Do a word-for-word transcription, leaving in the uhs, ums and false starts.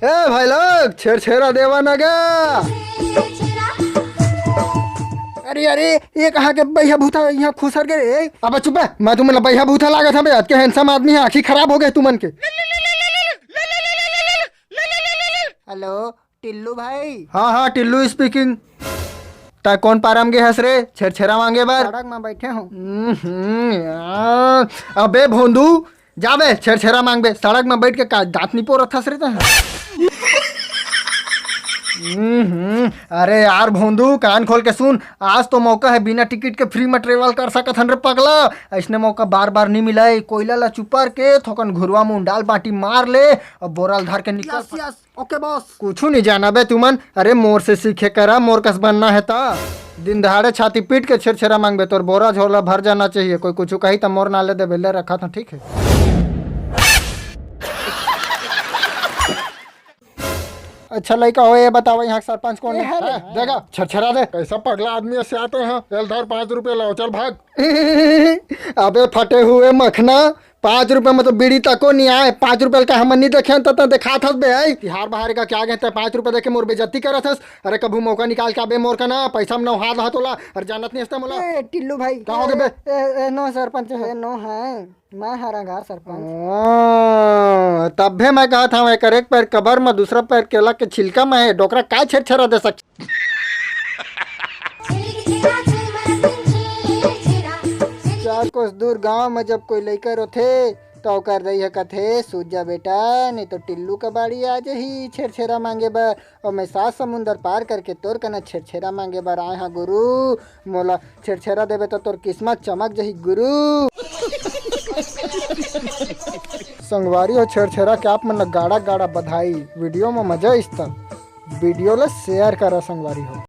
ए भाई लोग, छेरछेरा देवा न गा। अरे, अरे, ये कहाँ के बइहा भूथा यहाँ खुसर गे रे? अबे चुप बे, मैं तुमन ला बइहा भूथा लागत हवे? अतके handsome आदमी हे, आँखी खराब हो गे तुमन के। हेलो, टिल्लू भाई। हाँ, हाँ, टिल्लू speaking। तैं कोन पारा म गे हस रे, छेरछेरा मांगे बर? सड़क म बैठे हूँ। हम्म, आ, अबे भोंदू, जा बे, छेरछेरा मांग बे। सड़क म बैठ के का दांत निपोरत हस रे तैं? हम्म, अरे यार भोंदू, कान खोल के सुन, आज तो मौका हे, बिना टिकट के free म travel कर सकत हन रे पगला। अइसने मौका बार बार नी मिलय। कोइला ला चुपर के थोकन घुरवा म उंडाल बांटी मार ले, अउ बोरा ल धर के निकल। यस, यस, ओके बॉस। कुछु नी जाना बे तुमन। अरे मोर से सीखे करा, मोर कस बनना हे त। दिन दहाड़े छाती पीट के छेरछेरा मांगबे, तोर बोरा झोला भर जाना चाहिए। कोई कुछु कही त मोर नाले देबे, ले रखत हंव, ठीक हे। अच्छा लइका हो, ये बतावा यहाँ के सरपंच कोन हे? हाँ, देगा, छेरछेरा दे। कैसा पगला आदमी हे, सियाते हैं। एल धर पाँच रुपया लाव, चल भाग। अबे फटे हुए मखना, पाँच रुपया म तो बीड़ी तको नी आय। पाँच रुपया ल का हमन नी देखे हन, त तैं देखात हस बे, आई। तिहार बहार का क्या गे तैं पाँच रुपया देके मोर बेइज्जती करत हस। अरे कभू मौका निकाल के आबे मोर कना, पैसा म नौहात रहा तोला। अरे जानत नी हस तैं मोला। ए, टिल्लू भाई। का हो गे बे? ए, ए, नो सरपंच हे, नो हे। मैं हर अंगार सरपंच। हाँ, तभे मैं कहत हंव, एकर एक पैर कबर म, दूसरा पैर केला के छिलका म हे। डोकरा काय छेरछेरा दे सकत? चार कोस दूर गांव म जब कोई लइका रोथे, त ओकर दई ह कथे, "सूत जा बेटा, नहीं तो टिल्लू कबाड़ी आ जाही छेरछेरा मांगे बर।" अउ मैं सात समुंदर पार करके तोर कना छेरछेरा मांगे बर आए हंव गुरु। मोला छेरछेरा देबे त तोर किस्मत चमक जही गुरु। संगवारी हो, छेरछेरा के आप मन ल गाड़ा गाड़ा बधाई। वीडियो म मजा आइस त वीडियो ल share करा संगवारी हो।